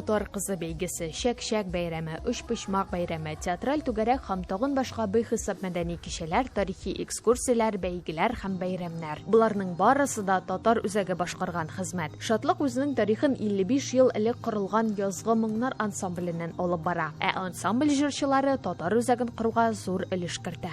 Татар кызы бәйгесе, Чәк-чәк бәйрәме, Өчпочмак бәйрәме, театраль түгәрәк һәм тагын башка бихисап мәдәни кичәләр, тарихи экскурсияләр, бәйгеләр һәм бәйрәмнәр. Боларның барысы да Татар үзәге башкарган хезмәт. Шатлык үзенең тарихын 55 ел элек корылган Язгы моңнар ансамбленнән алып бара. Ә ансамбль җырчылары Татар үзәген коруга зур өлеш кертә.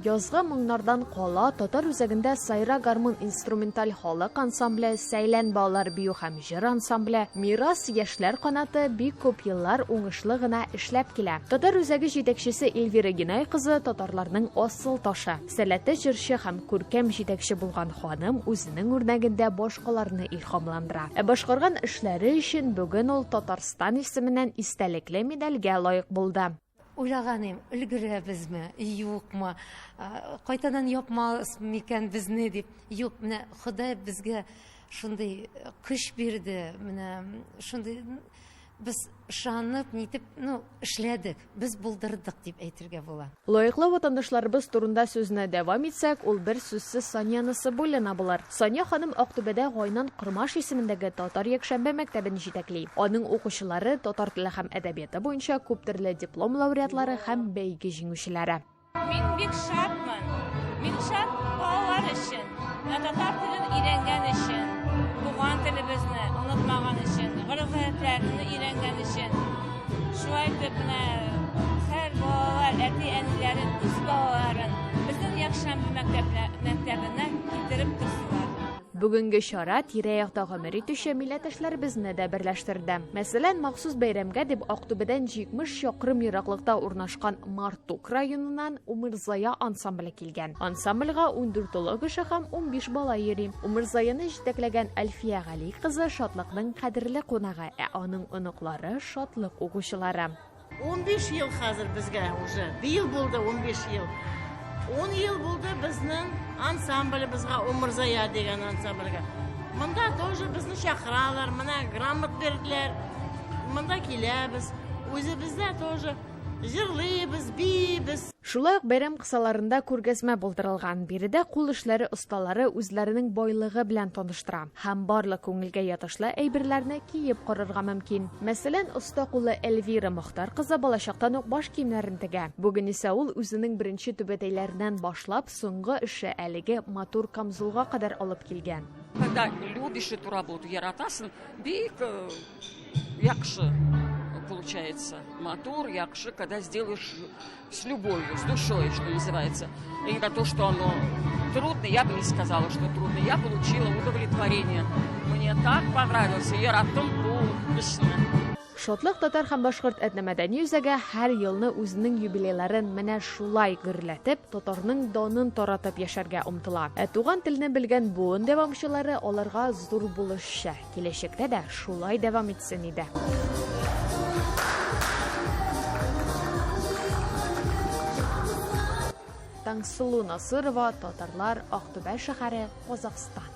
Язгы моңнардан кала, татар үзәгендә Сайра гармун инструменталь халык ансамбле, Сәйлән балалар бию һәм җыр ансамбле, Мирас яшьләр канаты бик күп еллар уңышлы гына эшләп килә. Татар үзәге җитәкчесе Эльвира Генай кызы татарларның асыл ташы. Сәләтле җырчы һәм күркәм җитәкче булган ханым үзенең үрнәгендә башкаларны илһамландыра. Ә башкарган эшләре өчен бүген ул Татарстан исеменнән истәлекле медальгә лаек булды. Уйлаган идем, өлгерәбезме, юкмы, кайтадан япмас микән безне дип. Юк, менә Ходай безгә шундый көч бирде, менә шундый без ышанып, нитеп, ну, эшләдек, без булдырдык дип әйтергә була. Лаеклы ватандашларыбыз турында сүзне дәвам итсәк, ул бер сүзсез Сания Насыйбуллина булыр. Сания ханым Актүбәдә Гайнан Кормаш исемендәге татар якшәмбе мәктәбен җитәкли. Аның укучылары, татар теле һәм әдәбияты буенча күптөрле диплом лауреатлары һәм бәйге җиңүчеләре. Мин бик шатмын. Мин шат балалар өчен, менә татар телен өйрәнгән өчен, туган телебезне онытмаган өчен, гореф-гадәтләрне өйрәнгән өчен. Шулай итеп, менә һәр балалар әти-әниләрен, үз балаларын безнең якшәмбе мәктәбенә китереп торсыннар. Бүгенге чара тирә-якта гомер итүче милләттәшләребезне дә берләштерде. Мәсәлән, махсус бәйрәмгә дип Актүбәдән 70 чакрым ераклыкта урнашкан Мартук районыннан Умырзая ансамбле килгән. Ансамбльгә 14 олы кеше һәм 15 бала йөри. Умырзаяны җитәкләгән Әлфия Гали кызы Шатлыкның кадерле кунагы, ә аның оныклары, Шатлык укучылары. 15 ел хәзер безгә уже. Быел булды 15 ел. 10 ел булды безнең ансамблебезгә, Умырзая дигән ансамбльгә. Монда тоже безне чакыралар, менә грамот бирделәр. Монда киләбез. Үзебездә тоже җырлыйбыз, биибез. Шулай ук бәйрәм кысаларында күргәзмә булдырылган. Биредә кул эшләре осталары үзләренең байлыгы белән таныштыра. Һәм барлык күңелгә ятышлы әйберләрне киеп карарга мөмкин. Мәсәлән, оста куллы Эльвира Мохтар кызы балачактан ук баш киемнәрен тегә. Бүген исә ул үзенең беренче түбәтәйләреннән башлап, соңгы эше әлеге матур камзулга кадәр алып килгән. Когда любишь эту работу, яратасың, бик яхшы получается. Матур, яхшы, когда сделаешь с любовью, с душой, что называется. И на то, что оно трудно, я бы не сказала, что трудно. Я получила удовлетворение. Мне так понравился. Яраттым бу эшне. Шатлык татар һәм башкорт этномәдәни үзәге һәр елны үзенең юбилейларын менә шулай гөрләтеп, татарның данын таратып яшәргә омтыла. Ә туган телне белгән буын дәвамчылары аларга зур булышчы. Киләчәктә дә шулай дәвам итсен иде. Таңсылу Насырова, Татарлар, Актүбә шәһәре, Казахстан.